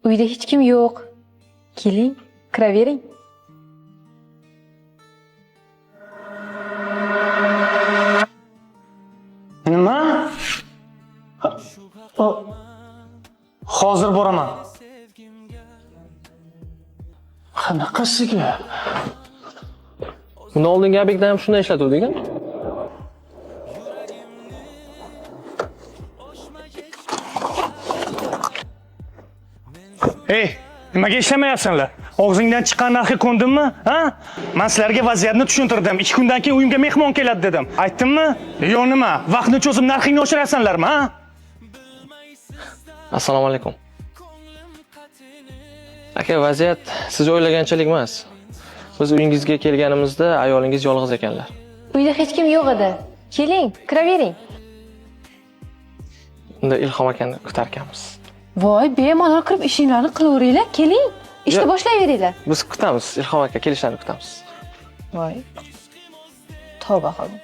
Uyda hech kim yo'q. Keling, kiravering. Nima? Hozir boraman. Qanaqasiga? Bundan oldingi obyektda ham shunday ishlatuvdik a? Ey, nimaga ishlamayapsanlar? Og'zingdan chiqqan narxga ko'ndimmi? Ha? Men sizlarga vaziyatni tushuntirdim. 2 kundan keyin uyimga mehmon keladi dedim. Aytdimmi? Yo nima? Vaqtni cho'zib narxingni oshirasanlarmi, ha? Assalomu alaykum. Aka, vaziyat siz o'ylaganchalik emas. Biz uyingizga kelganimizda ayolingiz yolg'iz ekanlar. Uyda hech kim yo'q edi. Keling, kiravering. Unda Ilhom akani kutar ekanmiz. Voy, bemalol kirib ishinglarni qilaveringlar. Keling, ishni Yo'q. boshlayveringlar. Biz kutamiz, Ilhom aka kelishlarini kutamiz. Voy. Tavba qildim.